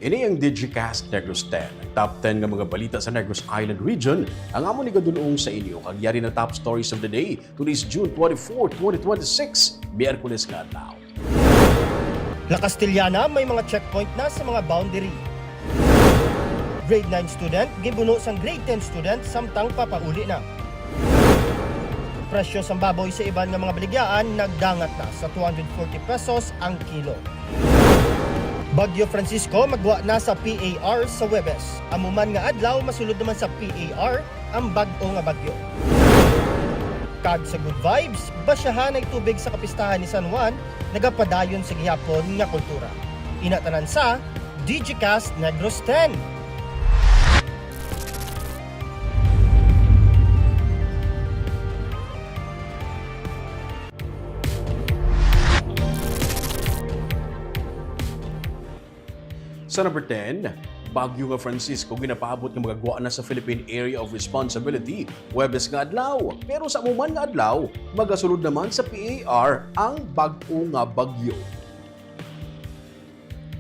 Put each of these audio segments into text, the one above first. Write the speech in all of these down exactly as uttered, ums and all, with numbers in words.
Ini ang Digicast Negros ten, ang top ten nga mga balita sa Negros Island Region, ang amon igadul-ong sa inyo. Kag yari na top stories of the day. Today is June twenty-four, twenty twenty-six, Miyerkules nga adlaw. La Castellana may mga checkpoint na sa mga boundary. Grade nine student gibuno sang grade ten student samtang papauli na. Presyo sang baboy sa iban nga mga baligyaan nagdangat na sa two hundred forty pesos ang kilo. Bagyo Francisco magwa na sa P A R sa Huwebes. Amo man nga adlaw, masulod naman sa P A R ang bag-o nga bagyo. Kag sa good vibes, basyahanay tubig sa kapistahan ni San Juan nagapadayon sa gihapon nga kultura. Ina tanan sa Digicast Negros ten. Sa number ten, bagyo nga Francisco ginapaabot nga magagwa na sa Philippine Area of Responsibility Huwebes nga adlaw. Pero sa amo man nga adlaw, magasulod naman sa P A R ang bag-o nga bagyo.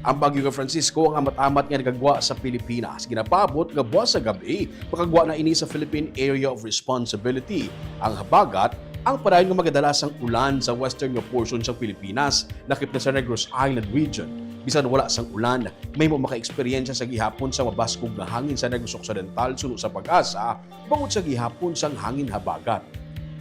Ang bagyo nga Francisco ang amat-amat nga nagagwa sa Pilipinas. Ginapaabot nga buwas sa gab-i, makagwa na ini sa Philippine Area of Responsibility. Ang habagat ang padayon nga magadala sang ulan sa western nga portion sa Pilipinas, lakip na sa Negros Island Region. Bisan wala sang ulan, mahimo maka-eksperyensya sa gihapon sa mabaskog nga hangin sa Negros Occidental suno sa PAGASA, bangod sa gihapon sang hangin habagat.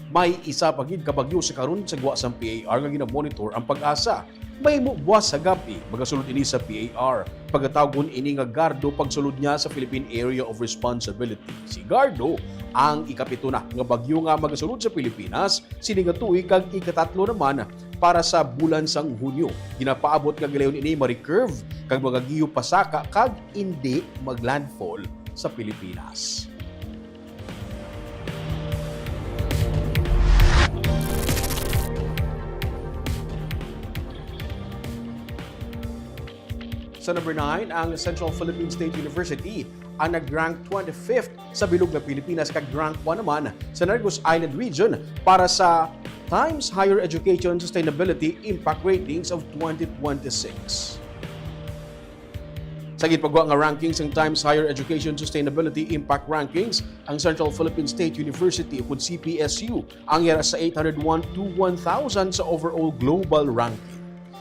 May isa pa gid ka bagyo sa karon sa gwa sang P A R nga ginamonitor ang PAGASA. Mahimo buwas sa gab-i, magasulod ini sa P A R. Pagatawgon ini nga Gardo pagsulod niya sa Philippine Area of Responsibility. Si Gardo ang ikapito na nga bagyo nga magasulod sa Pilipinas sini nga tuig, kag ikatatlo naman para sa bulan sang Hunyo. Ginapaabot nga gilayon ini ma-recurve kag magagiyo pasaka kag indi mag-landfall sa Pilipinas. Sa number nine, ang Central Philippine State University ang nag-rank twenty-fifth sa bilog nga Pilipinas, kag rank one naman sa Negros Island Region para sa Times Higher Education Sustainability Impact Ratings of twenty twenty-six. Sa ginpagwa nga ranking sang Times Higher Education Sustainability Impact Rankings, ang Central Philippine State University, ukon C P S U, ang yara sa eight hundred one to one thousand sa overall global ranking.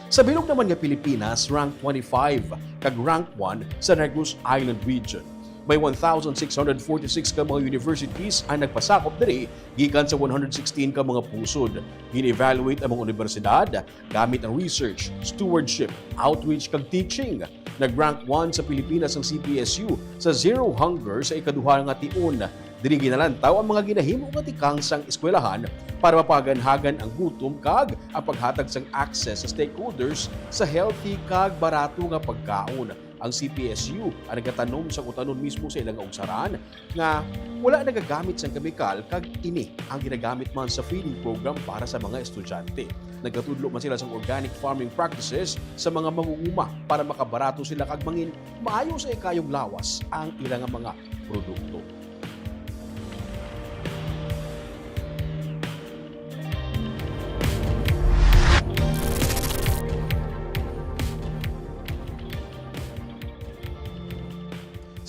Sa bilog naman nga Pilipinas, rank twenty-five, kag rank one sa Negros Island Region. May one thousand six hundred forty-six ka mga universities ang nagpasakop diri gikan sa one hundred sixteen ka mga pusod. Gin-evaluate ang mga universidad gamit ang research, stewardship, outreach, kag teaching. Nag-rank one sa Pilipinas ang C P S U sa Zero Hunger sa ikaduha nga tion. Diri ginalantaw ang mga ginahimo nga tikang sang eskwelahan para mapaganhagan ang gutom kag ang paghatag sang access sa stakeholders sa healthy kag barato nga pagkaon. Ang C P S U ang nagatanom sang utanon mismo sa ila nga ugsaran nga wala nagagamit sang kemikal, kag ini ang ginagamit man sa feeding program para sa mga estudyante. Nagkatudlo man sila sang organic farming practices sa mga mangunguma para makabarato sila kag mangin maayo sa ikayong lawas ang ila nga mga produkto.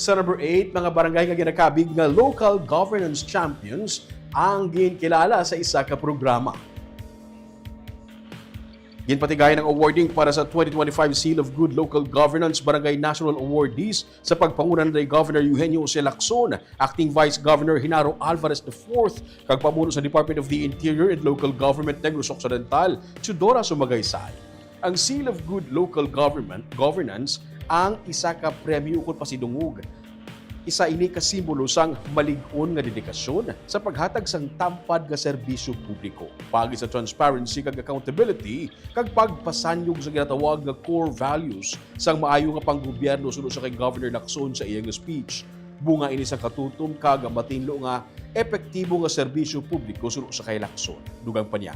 Sa number eight, mga barangay nga ginakabig nga Local Governance Champions ang ginkilala sa isa ka programa. Ginpatigayon ang awarding para sa twenty twenty-five Seal of Good Local Governance Barangay National Awardees sa pagpanguna ni Governor Eugenio Jose Lacson, Acting Vice Governor Genaro Alvarez the fourth, kag pamuno sa Department of the Interior and Local Government Negros Occidental, Teodora Sumagaysay. Ang Seal of Good Local Government Governance ang isa ka premyo ukon pasidungog. Isa ini ka simbolo sang malig-on nga dedikasyon sa paghatag sang tampad nga serbisyo publiko, paagi sa transparency kag accountability, kag pagpasanyog sa ginatawag nga core values sang maayo nga panggobyerno, suno sa kay Governor Lacson sa iyang speech. Bunga ini sa katutom kag matinlo nga epektibo nga serbisyo publiko suno sa kay Lacson. Dugang pa niya,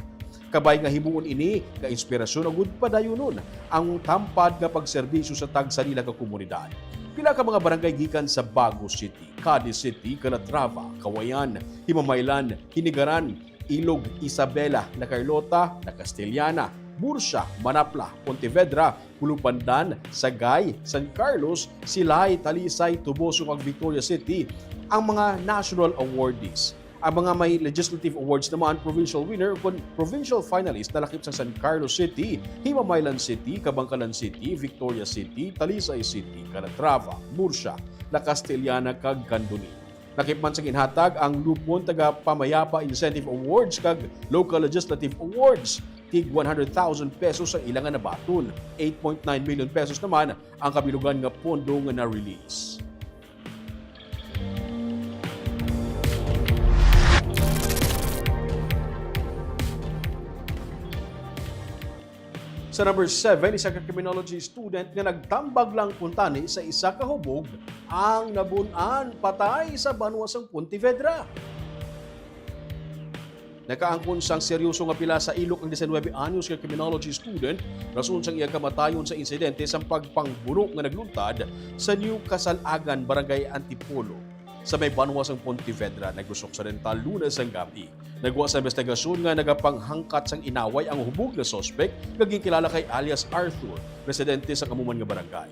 kabay nga himuon ini nga inspirasyon agud padayonon ang tampad nga pagserbisyo sa tagsa nila ka komunidad. Pila ka mga barangay gikan sa Bago City, Cadiz City, Calatrava, Cauayan, Himamaylan, Hinigaran, Ilog, Isabela, La Carlota, La Castellana, Murcia, Manapla, Pontevedra, Hulupandan, Sagay, San Carlos, Silay, Talisay, Toboso, kag Victoria City ang mga national awardees. Ang mga may legislative awards naman, provincial winner kon provincial finalist, nalakip sa San Carlos City, Himamaylan City, Kabankalan City, Victoria City, Talisay City, Calatrava, Murcia, La Castellana, kag Candoni. Lakip man sa ginhatag ang Lupon Tagapamayapa Incentive Awards kag Local Legislative Awards, tig one hundred thousand pesos sa ila nga nabaton. Eight point nine million pesos naman ang kabilugan nga pondo nga na-release. Sa number seven, isa ka criminology student nga nagtambag lang kuntani sa isa ka hubog ang nabun-an patay sa banwa sang Pontevedra. Nakaangkon sang seryoso nga pila sa ilok ang diecinuebe anyos nga criminology student rason sang iya kamatayon sa insidente sang pagpangbuno nga nagluntad sa New Casalagan, Barangay Antipolo, sa may banwa sang Pontevedra, Negros Occidental, Lunes sang gab-i. Nagwa sa investigasyon nga nagapanghangkat sang inaway ang hubog nga suspek nga ginkilala kay alias Arthur, residente sang amo man nga barangay.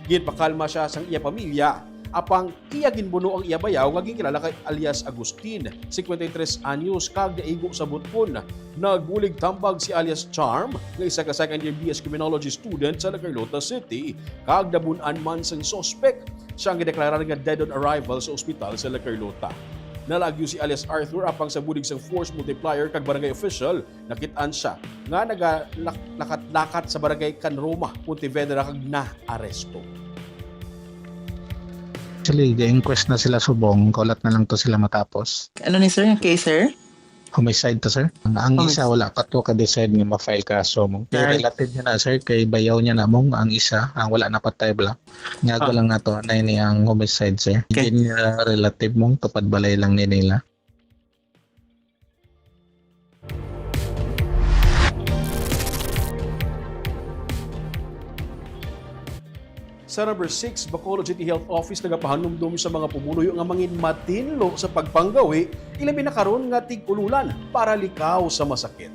Ginpakalma sia sang iya pamilya, apang iya ginbuno ang iya bayaw nga ginkilala kay alias Agustin, cincuenta y tres anyos, kag naigo sa butkon. Nagbulig tambag si alias Charm, nga isa ka second year B S Criminology student sa La Carlota City, kag nabun-an man sang suspek. Siya ang gideklarar nga dead on arrival sa ospital sa La Carlota. Nalagyo si alias Arthur, apang sa bulig sang force multiplier kag barangay official, nakit-an sia nga nagalak-, lakat-lakat sa barangay Can Roma, Pontevedra, kag naaresto. Actually, ga-inquest na sila subong, kaulat na lang to sila matapos. Ano ni sir, yung case, sir? Homicide to, sir. Ang, ang Homicide. Isa, wala pa to ka-decide nga ma-file kaso mo. Kay Right. Relative niya na, sir, kay bayaw niya na mong ang isa, ang wala na patay bala. Nga Ah. lang na to, na ini ang homicide, sir. Okay. Hindi niya relative mong tupad balay lang ni nila. Sa number six, Bacolod City Health Office nagapahanumdom sa mga pumuluyo nga mangin matinlo sa pagpanggawi, ilabi na karon nga tig-ululan, para likaw sa masakit.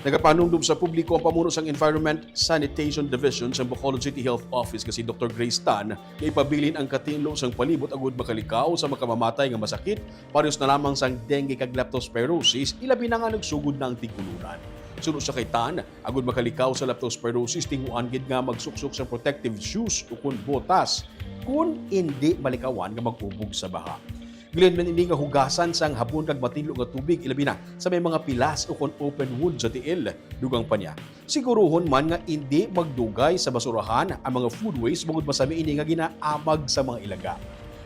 Nagapahanumdom sa publiko ang pamuno sang Environment Sanitation Division sa Bacolod City Health Office nga si Doktor Grace Tan nga ipabilin ang katinlo sang palibot agud makalikaw sa makamamatay nga masakit, parehas na lamang sang dengue kag leptospirosis, ilabi na nga nagsugod na ang tig-ululan. Suno sa kay Tan, agud makalikaw sa leptospirosis, tinguhaan gid nga magsuksok sang protective shoes ukon botas, kun indi malikawan nga mag-ubog sa baha. Ginhalinan ini nga hugasan sang habon kag matinlo nga tubig, ilabi na sa may mga pilas ukon open wound sa tiil. Dugang pa niya, siguruhon man nga indi magdugay sa basurahan ang mga food waste, bangod masami ini nga ginaamag sa mga ilaga.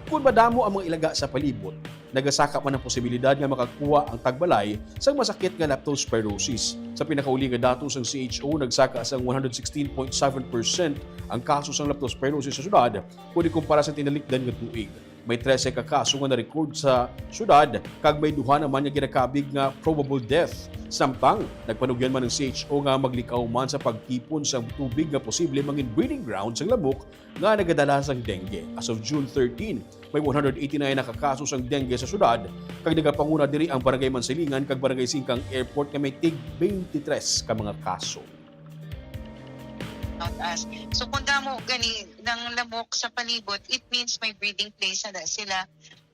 Kon madamo ang mga ilaga sa palibot, nagasaka man ang posibilidad nga makakuha ang tagbalay sang masakit nga leptospirosis. Sa pinakauli nga datos sang C H O, nagsaka sang one hundred sixteen point seven percent ang kaso sang leptospirosis sa syudad, kon ikumpara sa tinalikdan nga tuig. May trese ka kaso nga na-record sa syudad, kag may duha naman nga ginakabig nga probable death. Samtang, nagpanugyan man ang C H O nga maglikaw man sa pagtipon sang tubig nga posible mangin breeding ground sang lamok nga nagadala sang dengue. As of June thirteen, may one hundred eighty-nine na ka kaso sang dengue sa syudad, kag nagapanguna diri ang Barangay Mansilingan kag Barangay Singkang Airport nga may tig twenty-three ka mga kaso. Not us. So, kung damo gani ng lamok sa palibot, it means may breeding place na sila.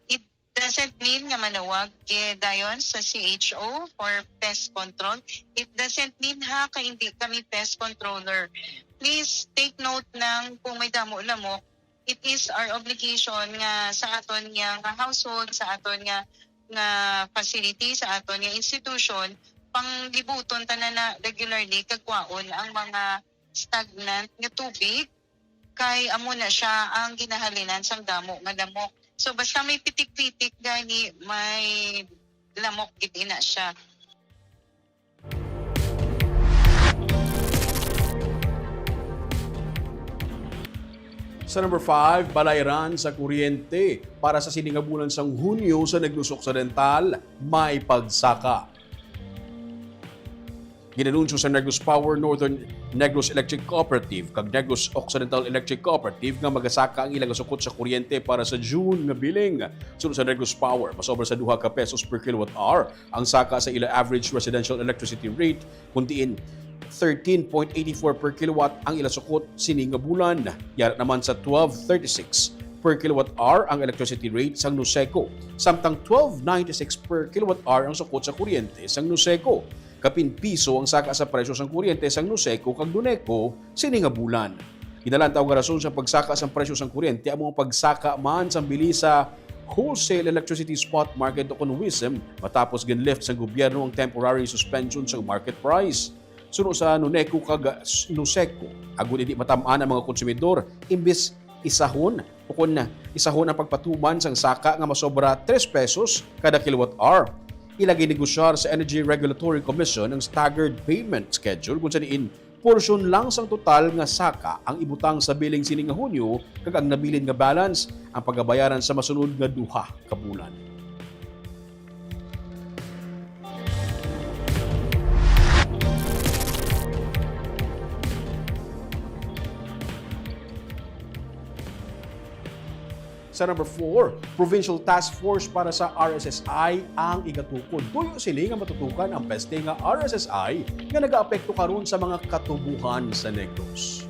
It doesn't mean nga manawag, eh, dayon sa C H O for pest control. It doesn't mean ha, kay hindi kami pest controller. Please take note ng kung may damo lamok, it is our obligation nga sa aton nga, nga household, sa aton nga, nga facility, sa aton nga institution, panglibuton tanan na regularly kag kwaon ang mga stagnant nga tubig, kay amo na siya ang ginahalinan sang damo nga lamok. So, basta may pitik-pitik gani, may lamok gid ina siya. Sa number five, balayran sa kuryente para sa sini nga bulan sang Hunyo sa Negros Occidental, may pagsaka. Ginanunsyo sa Negros Power, Northern Negros Electric Cooperative kag Negros Occidental Electric Cooperative nga magasaka ang ilang sukot sa kuryente para sa June nga billing. Suno sa Negros Power, mas obra sa duha ka pesos per kilowatt hour ang saka sa ila average residential electricity rate, kun diin thirteen point eighty-four per kilowatt ang ila sukot sini nga bulan. Yara naman sa twelve thirty-six per kilowatt hour ang electricity rate sang Nuseco, samtang twelve ninety-six per kilowatt hour ang sukot sa kuryente sang Nuseco. Kapin piso ang saka sa presyo sang kuryente sang Nuseco kag Nuneco sini nga bulan. Ginalantaw nga rason sa pagsaka sang presyo sang kuryente amo ang pagsaka man sang bili sa wholesale electricity spot market o kon WESM, matapos gin-lift sang gobyerno ang temporary suspension sang market price. Suno sa Nuneco kag s-, Nuseco, agud hindi matam-an ang mga konsumidor, imbis isahon o kon isahon ang pagpatuman sang saka nga masobra tres pesos kada kilowatt hour. Ila ginegosyar sa Energy Regulatory Commission ang staggered payment schedule, kung sa diin porsyon lang sang total nga saka ang ibutang sa billing sini nga Hunyo, kag ang nabilin nga balance ang pagabayaran sa masunod nga duha ka bulan. Sa number four, Provincial Task Force para sa R S S I ang igatukod. Tuyo sini nga matutukan ang peste nga R S S I nga nagaapekto karon sa mga katubohan sa Negros.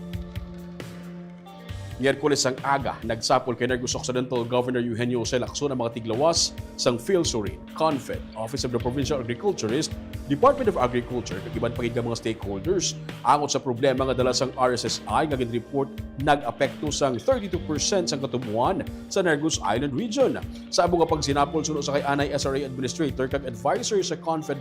Miyerkules sang aga, nagsapol kay Negros Occidental Governor Eugenio Jose Lacson ang mga tiglawas sang PhilSurin, CONFED, Office of the Provincial Agriculturist, Department of Agriculture, kag iban pa gid nga mga stakeholders angot sa problema nga dala sang R S S I nga ginreport nag-apekto sang thirty-two percent sang katubohan sa Negros Island Region. Sa amo nga pagsinapol suno sa kay anay S R A Administrator kag Adviser sa CONFED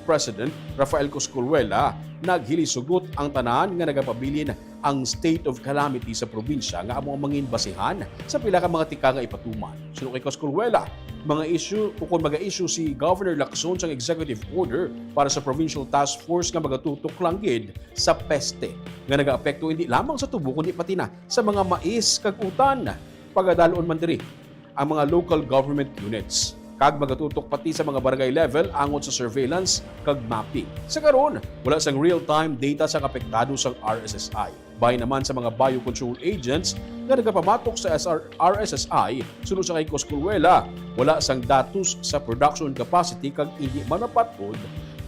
President Rafael Cosculuela, naghilisugot ang tanan nga nagapabilin ang state of calamity sa probinsya nga amo ang mangin basihan sa pila ka mga tika nga ipatuman. Suno kay Cosculuela, mga issue o kon maga-issue si Governor Lacson sang executive order para sa provincial task force nga magatutok lang gid sa peste nga nagaapekto hindi lamang sa tubo kundi pati na sa mga mais kag utan. Pagadalon man diri ang mga local government units, kag magatutok pati sa mga barangay level angot sa surveillance kag mapping. Sa karon, wala sang real-time data sang apektado sang R S S I. Bahin naman sa mga biocontrol agents nga nagapamatok sa S R, R S S I, suno sa kay Cosculuela, wala sang datos sa production capacity kag indi man mapat-od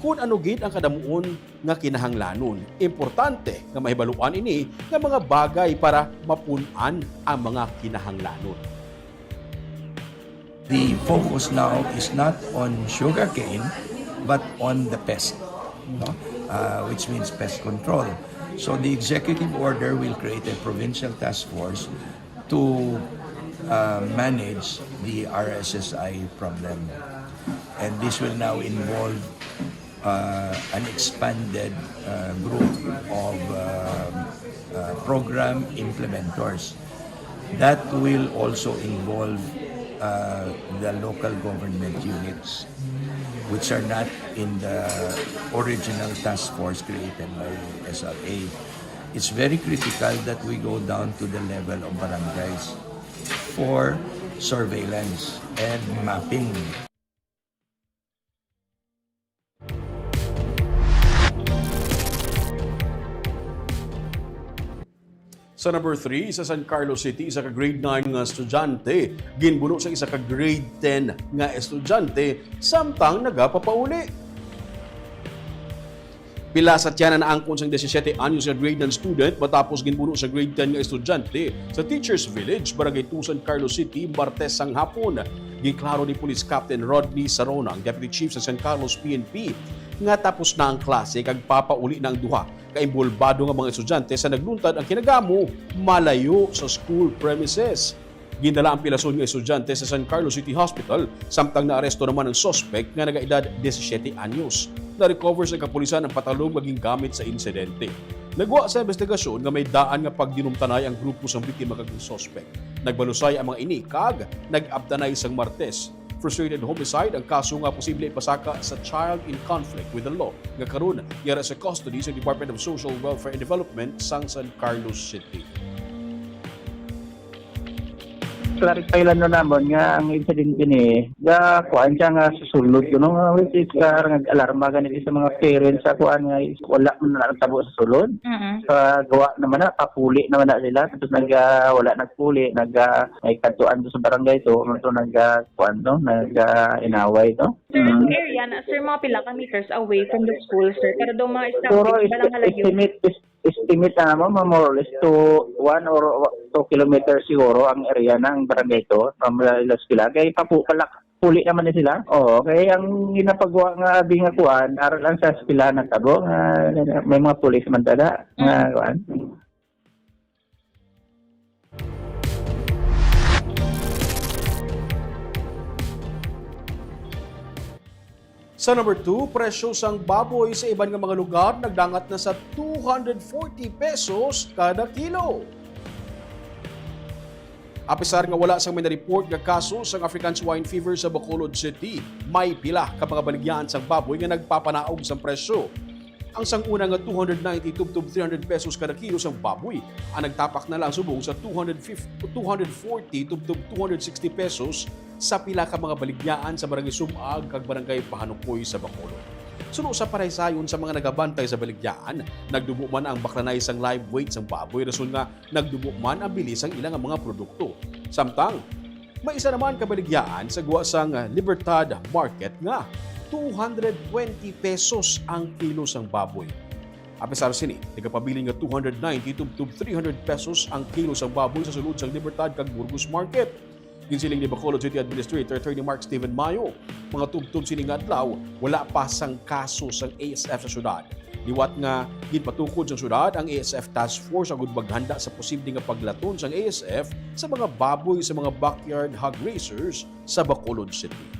kon ano gid ang kadamuon nga kinahanglanon. Importante nga mahibaluan ini nga mga bagay para mapun-an ang mga kinahanglanon. The focus now is not on sugarcane, but on the pest, no? Uh, which means pest control. So the executive order will create a provincial task force to uh, manage the R S S I problem. And this will now involve uh, an expanded uh, group of uh, uh, program implementers. That will also involve uh, the local government units, which are not in the original task force created by S R A. It's very critical that we go down to the level of barangays for surveillance and mapping. Sa number three, sa San Carlos City, isa ka grade nine nga estudyante ginbuno sa isa ka grade ten nga estudyante samtang nagapapauli. Pila sa tiyan na naangkon sang disisiete anyos nga grade nine student matapos ginbuno sa grade ten nga estudyante sa Teachers Village, Barangay two, San Carlos City, Martes sang hapon. Giklaro ni Police Captain Rodney Sarona, ang Deputy Chief sa San Carlos P N P, nga tapos na ang klase kag papauli na ang duha ka inbolbado nga mga estudyante sa nagluntad ang kinagamo malayo sa school premises. Gindala ang pilason nga estudyante sa San Carlos City Hospital, samtang naaresto naman ang suspect nga nagaedad disisiete anyos. Na-recover sa kapulisan ang patalom nga gingamit sa insidente. Nagwa sa investigasyon nga may daan nga pagdinumtanay ang grupo sang biktima kag ang suspect. Nagbalusay ang mga ini kag nag-abtanay sang Martes. Frustrated homicide ang kaso nga posible ipasaka sa child in conflict with the law nga karon yara sa custody sa Department of Social Welfare and Development sang San Carlos City. Clarify lang na namon nga ang insidente ni ga kuan siya nga sa sulod kuno nga which is uh, nag-alarma gani sa mga parents sa kuan nga is wala man natabo sa sulod. Mm-mm. Sa gawa naman na papuli naman na sila tapos nag uh, wala nagpuli nag uh, ay kadtuan sa barangay to, to nag uh, kuan to nag uh, inaway to. Sir, ang area na, sir, mga pila ka meters away from the school, sir? Para daw mga staff, Siguro is, balang halayo. Estimate, is, estimate na mo, mga more or less two, one or two kilometers siguro ang area ng barangay to, from la eskwela. Kay papu, palak, puli naman ni sila. Oo, kay ang ginapagawa nga abi nga kuan, aral lang sa eskwela nagtabo nga may mga pulis man tada nga kuan. Sa number two, presyo sang baboy sa iban nga mga lugar nagdangat na sa two hundred forty pesos kada kilo. Apisar nga wala sang may na-report nga kaso sang African Swine Fever sa Bacolod City, may pila ka mga baligyahan sang baboy nga nagpapanaog sang presyo. Ang sang una nga two hundred ninety tubtob three hundred pesos kada kilo sang baboy ang nagtapak na lang subong sa two hundred fifty, two hundred forty tubtob two hundred sixty pesos sa pila ka mga baligyaan sa Barangay Sumag kag Barangay Pahanukoy sa Bacolod. Suno sa paraysayon sa mga nagabantay sa baligyaan, nagdubo man ang baklanay sang live weight sang baboy rason nga nagdubo man ang bili sang ila nga mga produkto. Samtang, may isa naman ka baligyaan sa gwa sang Libertad Market nga two hundred twenty pesos ang kilo sang baboy. Apisar sini, nagapabilin nga two hundred ninety tubtob three hundred pesos ang kilo sang baboy sa sulod sang Libertad kag Burgos Market. Ginsiling ni Bacolod City Administrator Attorney Mark Steven Mayo, mga tubtob sini nga adlaw, wala pa sang kaso sang A S F sa syudad. Liwat nga ginpatukod sang syudad ang A S F Task Force agud maghanda sa posible nga paglaton sang A S F sa mga baboy sa mga backyard hog raisers sa Bacolod City.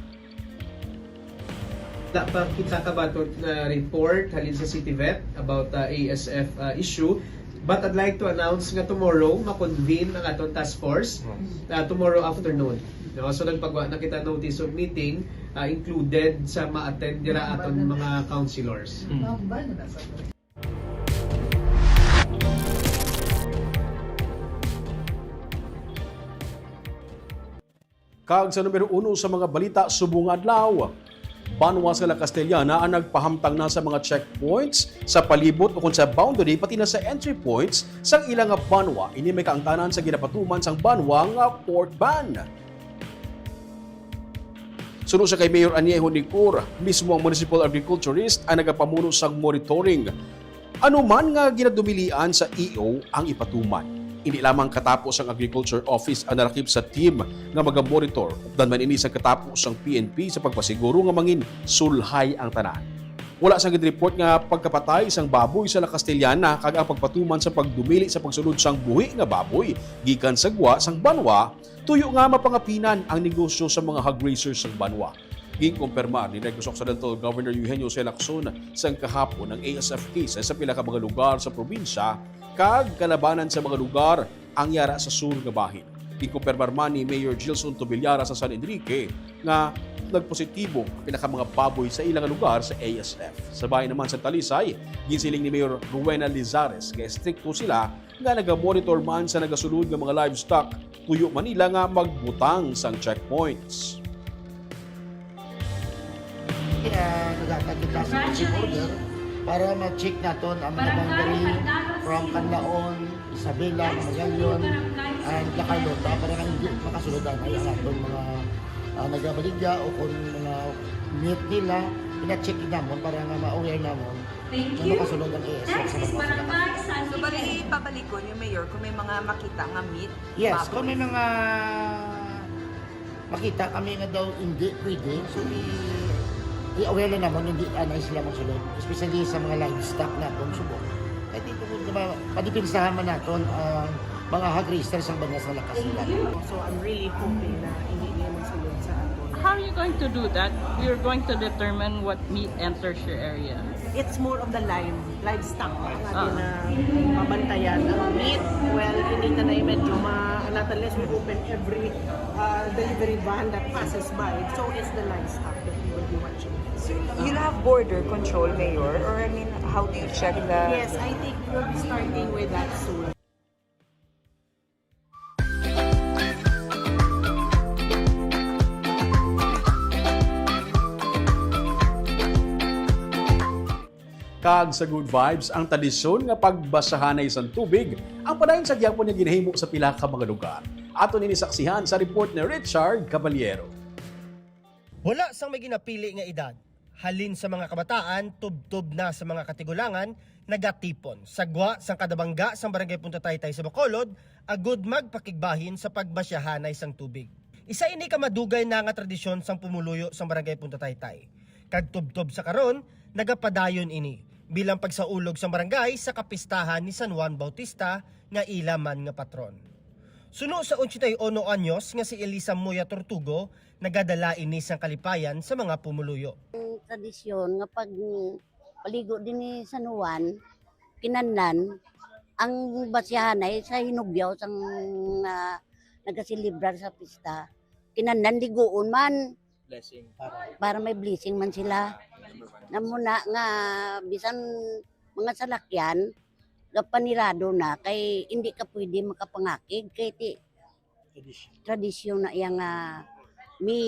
Wala pa kita kabaton nga report halin sa City Vet about uh, A S F uh, issue. But I'd like to announce nga tomorrow makonvene ang aton task force uh, tomorrow afternoon. No? So nagpagwa na kita notice of meeting uh, included sa ma-attend dira aton mga councilors. Kag sa numero uno sa mga balita subong nga adlaw, banwa sa La Castellana ang nagpahamtang na sa mga checkpoints sa palibot ukon sa boundary pati na sa entry points sang ila nga banwa. Ini may kaangtanan sa ginapatuman sang banwa nga port ban. Suno sa kay Mayor Aniejo Nicor, mismo ang municipal agriculturist ang nagapamuno sang monitoring. Ano man nga ginadumilian sa E O ang ipatuman. Indi lamang katapos ang Agriculture Office ang nalakip sa team nga magamonitor. Updan man ini sa katapos ang P N P sa pagpasiguro nga mangin sulhay ang tanan. Wala sang gid report nga pagkapatay sang baboy sa La Castellana kag ang pagpatuman sa pagdumili sa pagsulod sang buhi nga baboy gikan sa gwa sang banwa, tuyo nga mapangapinan ang negosyo sa mga hog raisers sang banwa. Ginkumpirmar ni Negros Occidental Governor Eugenio C. Lacson sang kahapon ang A S F cases sa pila ka mga lugar sa probinsya kag kalabanan sa mga lugar ang yara sa sur nga bahin. Ginkumpirmar man ni Mayor Gilson Tobillara sa San Enrique nga nagpositibo ang pila ka mga baboy sa ilang lugar sa A S F. Sa bahin naman sa Talisay, ginsiling ni Mayor Rowena Lizares nga estrikto sila nga nagamonitor man sa nagasulod nga mga livestock, tuyo man nila nga magbutang sang checkpoints. Ah, naghatag kita sa marching order para ma-check naton ang mga boundary from Canlaon, Isabela, Magallanes, and La Carlota para nga hindi makasulod ang ang aton mga ah, nagabaligya o kung mga meat nila, pina-check namon para nga ma-aware namon Thank nga you. Makasulod ang A S F sa Next is mga Barangay San So, bali, Miguel. Pabalikon yung mayor kung may mga makita nga meat, Yes, baboy. Kung may mga makita kami nga daw hindi pwede, so i- i-aware na naman, hindi anay sila magsulod, especially sa mga livestock na itong subok. Kaya dito po, diba, padipensahan man natin ang mga hog raisers ang bansa sa lakas nila. So I'm really hoping na hindi niya magsulod sa ato. How are you going to do that? You're going to determine what meat enters your area. It's more of the live, livestock. Ang atin Ah. na mabantayan. Ang meat, well, hindi na na medyo ma-, not unless we open every uh, delivery van that passes by. So it's the livestock that we will be watching. So you'll have border control, Mayor? Or I mean, how do you check the Yes, I think we'll be starting with that soon. Tag sa good vibes ang tradisyon nga pagbasyahanay sang tubig, ang padayon sa gihapon nga ginahimo sa pila ka mga lugar. Aton ini saksihan sa report ni Richard Caballero. Wala sang may ginapili nga edad. Halin sa mga kabataan, tubtob na sa mga katigulangan, nagatipon sa gwa sang kada bangga sang Barangay Punta Taytay sa Bacolod agud magpakigbahin sa pagbasyahanay sang tubig. Isa ini ka madugay na nga tradisyon sang pumuluyo sang Barangay Punta Taytay. Kag tubtob sa karon, nagapadayon ini bilang pagsaulog sang barangay sa kapistahan ni San Juan Bautista nga ila man nga patron. Suno sa ochenta y uno anyos nga si Elisa Moya Tortugo, nagadala ini sang kalipayan sa mga pumuluyo. Ang tradisyon nga pag paligo din ni San Juan, kinahanglan ang basyahanay sa hinugyaw sang ah, nagaselebrar sa pista. Kinahanglan liguon man Blessing. Para may blessing man sila. Namuna nga bisan mga salakyan, gapanirado na kay hindi ka pwede makapangakig kay ti tradisyon na iya nga may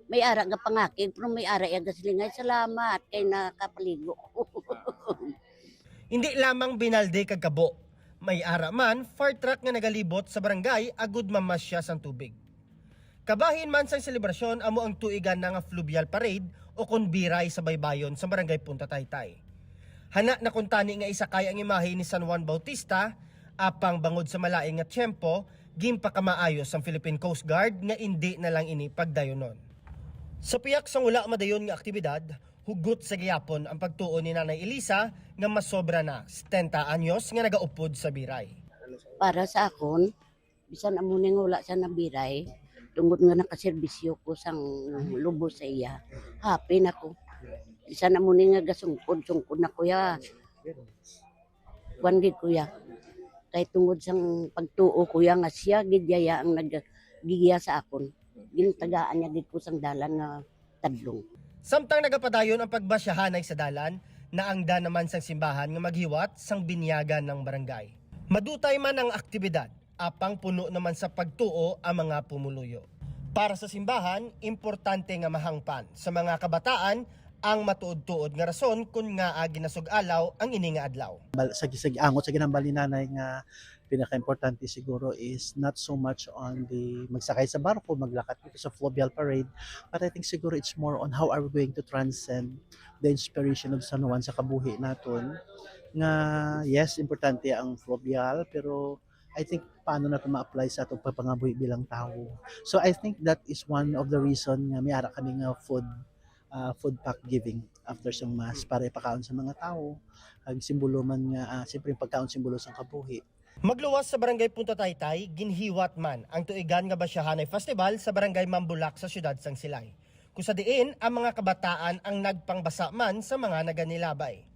may ara gapangakig pero may ara iya gasilingay salamat kay nakapaligo. Hindi lamang binalde kag kabo, may ara man fire truck nga nagalibot sa barangay agud mamasya sang tubig. Kabahin man sang selebrasyon amo ang tuigan na nga fluvial parade o kon biray sa baybayon sa barangay Punta Taytay. Hana na kuntani nga isakay ang imahe ni San Juan Bautista, apang bangod sa malain nga tiyempo, ginpakamaayo sang Philippine Coast Guard nga indi na lang ini pagdayunon. Sa piyak sang wala madayon nga aktibidad, hugot sa gihapon ang pagtuo ni Nanay Elisa nga masobra na setenta anyos nga nagaupod sa biray. Para sa akon, bisan amo ni nga wala sa nabiray, tungod nga nakaserbisyo ko sang lubos sa iya, happy na ko. Bisan amo ni nga gasungkod-sungkod na kuya, kuan gid kuya. Kay tungod sang pagtuo kuya nga siya gid yaya ang naggiya sa akon. Gintagaan niya gid ko sang dalan nga tadlong. Samtang nagapadayon ang pagbasyahanay sa dalan, naangdan naman sang simbahan nga maghiwat sang binyagan ng barangay. Madutay man ang aktibidad, apang puno naman sa pagtuo ang mga pumuluyo. Para sa simbahan, importante nga mahangpan sa mga kabataan ang matuod-tuod nga rason kon ngaa ginasug-alaw ang ini nga adlaw. Bal- sa, sa angot sa ginambal ni nanay nga pinakaimportante siguro is not so much on the magsakay sa barko, maglakat dito sa fluvial parade, but I think siguro it's more on how are we going to transcend the inspiration of San Juan sa kabuhi naton. Nga yes, importante ang fluvial, pero I think paano nato ma-apply sa atong pagpangabuhi bilang tawo. So I think that is one of the reason nga may ara kami nga food uh, food pack giving after sang mass para ipakaon sa mga tawo. Ang simbolo man nga, uh, siyempre yung pagkaon simbolo sang kabuhi. Magluwas sa Barangay Punta Taytay, ginhiwat man ang tuigan nga Basyahanay Festival sa Barangay Mambulak sa siyudad sang Silay, kung sa diin ang mga kabataan ang nagpangbasa man sa mga naganilabay.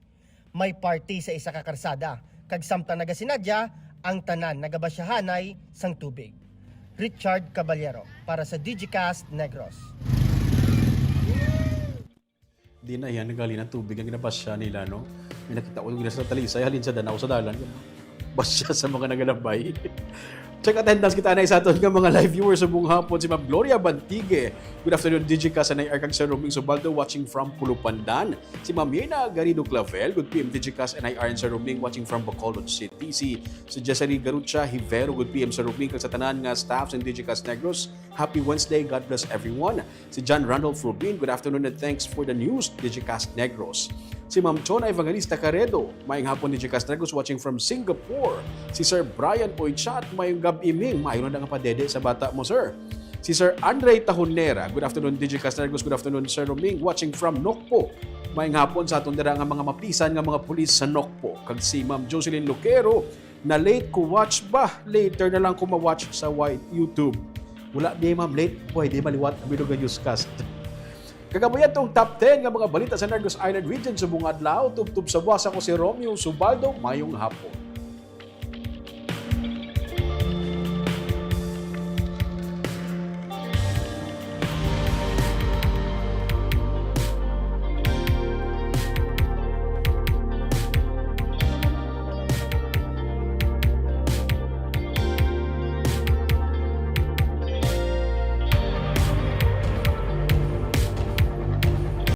May party sa isa ka karsada, kag samtang nagasinadya, ang tanan nagabasyahanay sang tubig. Richard Caballero para sa Digicast Negros. Di na yan, naghalin ang tubig ang ginabasya nila, no? May nakita ko yung sa Talisay, halin sa Danao sa dalan. Basya sa mga nagalabay. Check attendance kita na sa aton nga mga live viewers sa buong hapon. Si Ma'am Gloria Bantigue. Good afternoon, Digicast and I R kag Sir Roming Subaldo watching from Pulupandan. Si Ma'am Yena Garrido Clavel, good P M Digicast and I R and Sir Roming watching from Bacolod City. Si, si Jessary Garucha Hivero, good P M Sir Roming, kag sa tanan nga staff sa Digicast Negros. Happy Wednesday, God bless everyone. Si John Randolph Rubin, good afternoon and thanks for the news, Digicast Negros. Si Ma'am Chona Evangelista Caredo, maayong hapon, Digicast Negros, watching from Singapore. Si Sir Brian Oychat, maayong gab-i, Ming, maayo na nga padede sa bata mo, sir. Si Sir Andre Tahonera, good afternoon, Digicast Negros, good afternoon, Sir Roming, watching from Nokpo. Maayong hapon sa aton dira nga mga mapisan nga mga pulis sa Nokpo. Kag si Ma'am Jocelyn Luquero, na late ko watch ba? Later na lang ko ma-watch sa Y- YouTube. Wala di, ma'am, late. Pwede maliwat ang video nga newscast. Kagabuyan tong top ten nga mga balita sa Negros Island Region subong adlaw. Tubtob sa buwas, ako si Romeo Subaldo. Mayong hapon.